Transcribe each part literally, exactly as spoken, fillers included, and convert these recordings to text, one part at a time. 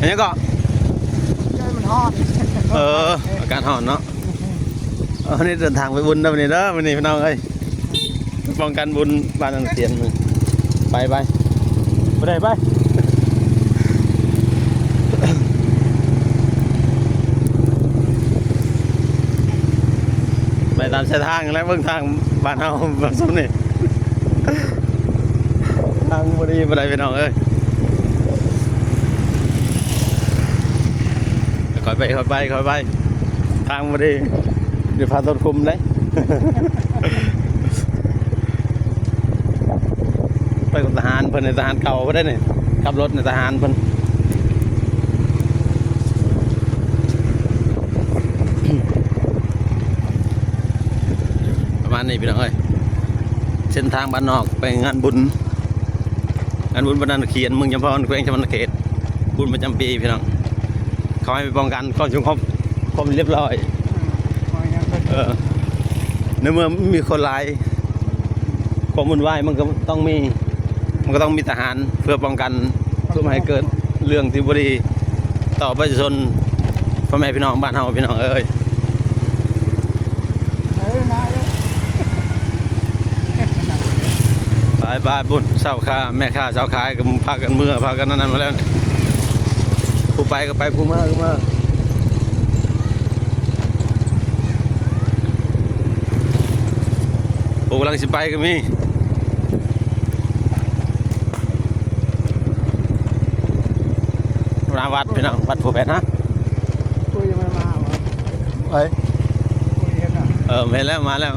อันนี้ก็ ใจมันฮ้อน เออ อากาศฮ้อนเนาะ เออ นี่เดินทางไปบุญเด้อ มื้อนี้เด้อ มื้อนี้พี่น้องเอ้ย ป้องกันบุญบ้านนักเรียนมื้อ ไป ไป บ่ได้ ไป ไปตามเส้นทางแล้ว เบิ่งทางบ้านเฮา บางซุมนี่ ทางบ่ดีปานใดพี่น้องเอ้ย ค่อยไป ค่อยไป ค่อยไป ทางบ่ดี เดี๋ยวพาต้นคุมได้ ไปกับทหารเพิ่น ทหารเก่าเพิ่นได้นี่ ขับรถนี่ทหารเพิ่น ประมาณนี้พี่น้องเอ้ย เส้นทางบ้านนอกไปงานบุญ งานบุญบ้านนาเขียน เมืองจำพร แขวงสะหวันนะเขต บุญประจำปีพี่น้อง เขาให้ไปป้องกันความสงบ ความเรียบร้อย เออ ในเมื่อมีคนหลาย ความวุ่นวายมันก็ต้องมี มันก็ต้องมีทหารเพื่อป้องกัน เพื่อไม่ให้เกิดเรื่องที่บ่ดีต่อประชาชน พ่อแม่พี่น้องบ้านเฮา พี่น้องเอ้ย ไป ไป บุญ เช้าค้า แม่ค้า เช้าขายก็พากันเมือ พากันนั่นนั่นมาแล้ว ผู้ไปก็ไป ผู้มาก็มา ผู้กำลังสิไปก็มี หน้าวัดพี่น้อง วัดผู้แปดฮะ ปุ้ยยังไม่มาเหรอ ไป ปุ้ยเห็นเหรอ เออ เห็นแล้ว มาแล้ว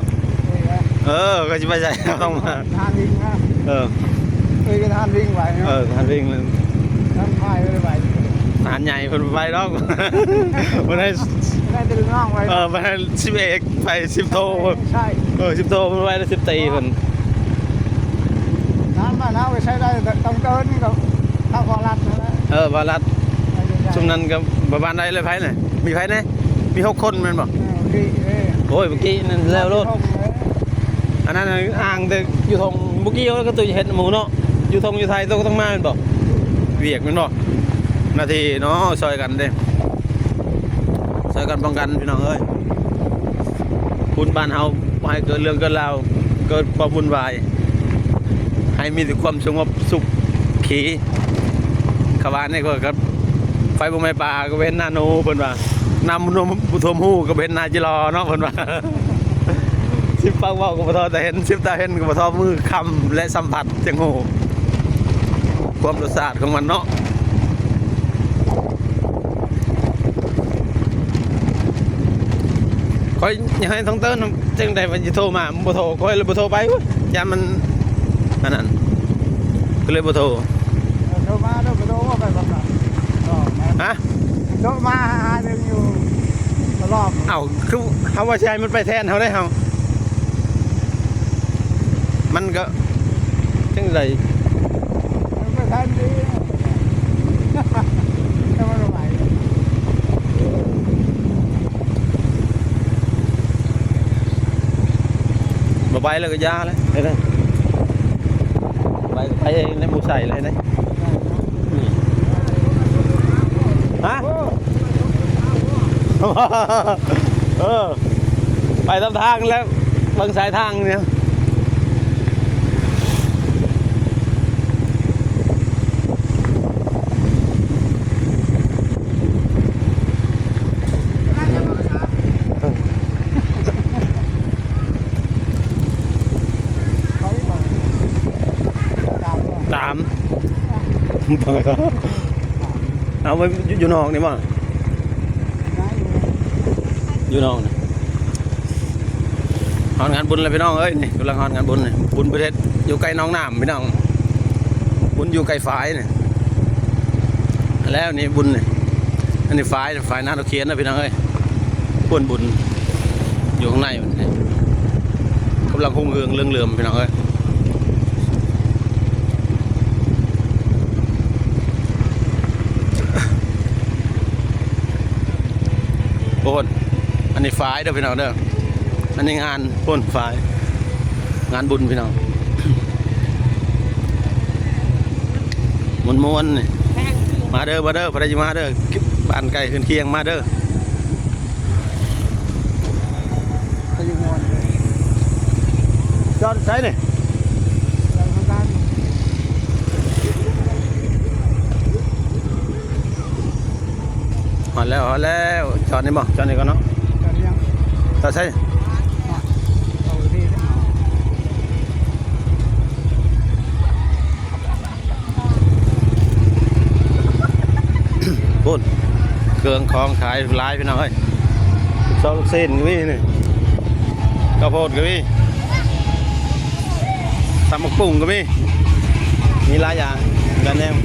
ปุ้ยเหรอ เออ ก็สิไปใส่ ต้องมา ทหารวิ่งนะ เออ ปุ้ยก็ทหารวิ่งไหวเนาะ เออ ทหารวิ่งเลย ทหารพายไม่ได้ไหว ทหารใหญ่เพิ่นไปดอก บ่ได้ ได้แต่ลูกน้องไป เออ บ่ได้ สิบเอกไป สิบโท ใช่ เออ สิบโท เพิ่นไปแล้ว สิบตรีเพิ่น น้ำบ้านเฮาก็ใช้ได้ แต่ต้องเกินนี่ก็ ถ้าพอรัดนั่นแหละ เออ พอรัด ไปเรื่อยๆ ซุมนั้นก็ประมาณใดเลย ไผน่ะ มีไผแหน่ มีหกคนแม่นบ่ เออ พี่ เออ โอ้ย เมื่อกี้นั่นแล้วโลด หกเลย อันนั้นน่ะอ่างแต่อยู่ทง เมื่อกี้เขาก็ตัวเฮ็ดหมูเนาะ อยู่ทงอยู่ไทยตัวก็ต้องมาแม่นบ่ เวียกแม่นบ่ หน้าที่เนาะ ช่วยกันเด้ ช่วยกันป้องกันพี่น้องเอ้ย บุญบ้านเฮาบ่ให้เกิดเรื่องเกิดราว เกิดความวุ่นวาย ให้มีแต่ความสงบสุขี เขาว่านี่ก็ ก็ไฟบ่ไหม้ป่าก็เว้นนาหนูเพิ่นว่า น้ำท่วม ท่วมฮูก็เว้นนาจิรอเนาะเพิ่นว่า สิบปากเว้าก็บ่ทอแต่เห็น สิบตาเห็นก็บ่ทอมือคำและสัมผัสจั่งฮู้ ความรสชาติของมันเนาะ ข้อยอยากให้ทองเติ้นจั่งใด๋ว่าสิโทรมา มันบ่โทร ข้อยเลยบ่โทรไป โอ๊ย ย่านมันอันนั้น ก็เลยบ่โทร โทรมาเด้อ บ่โทรว่าไปก่อนนะ ฮะ โทรมาหาเรื่องอยู่ตลอด เอ้า คือเฮาว่าสิให้มันไปแทนเฮาได้เฮา มันก็จั่งใด๋ มันไปแทนดี แต่มันบ่ไหว บ่ไปแล้วก็อย่าแล้ว ไปเลย ไป ไปเองแล้ว บ่ใส่เลยนะ อืม ฮะ เออ ไปตามทางแล้ว เบิ่งสายทางเนี่ย ตาม เอาไว้อยู่ อยู่นอกนี่บ่ อยู่นอกนี่ ฮอดงานบุญแล้วพี่น้องเอ้ย นี่กำลังฮอดงานบุญนี่ บุญประเทศอยู่ใกล้หนองน้ำพี่น้อง บุญอยู่ใกล้ฝายนี่ แล้วนี่บุญนี่ อันนี้ฝาย ฝายนาตะเคียนนะพี่น้องเอ้ย บุญบุญ อยู่ข้างในมันนี่ กำลังฮุ่งเฮืองเรื่องเหลื่อมพี่น้องเอ้ย โอ้โห อันนี้ฝายเด้อพี่น้องเด้อ อันนี้งานโอ้โห ฝาย งานบุญพี่น้อง ม่วนๆ นี่ มาเด้อ มาเด้อ พระราชมาเด้อ บ้านใกล้เคือนเคียงมาเด้อ พายุงอน จอดใส่นี่ จอดข้างล่าง ฮอดแล้ว ฮอดแล้ว จอดนี่บ่ จอดนี่ก่อนเนาะ จอดยัง จอดใส่ เอาที่ พูด เครื่องของขายหลายพี่น้องเอ้ย ซอสลูกชิ้นก็มีนี่ ข้าวโพดก็มี ตำบักหุ่งก็มี มีหลายอย่าง กันแนม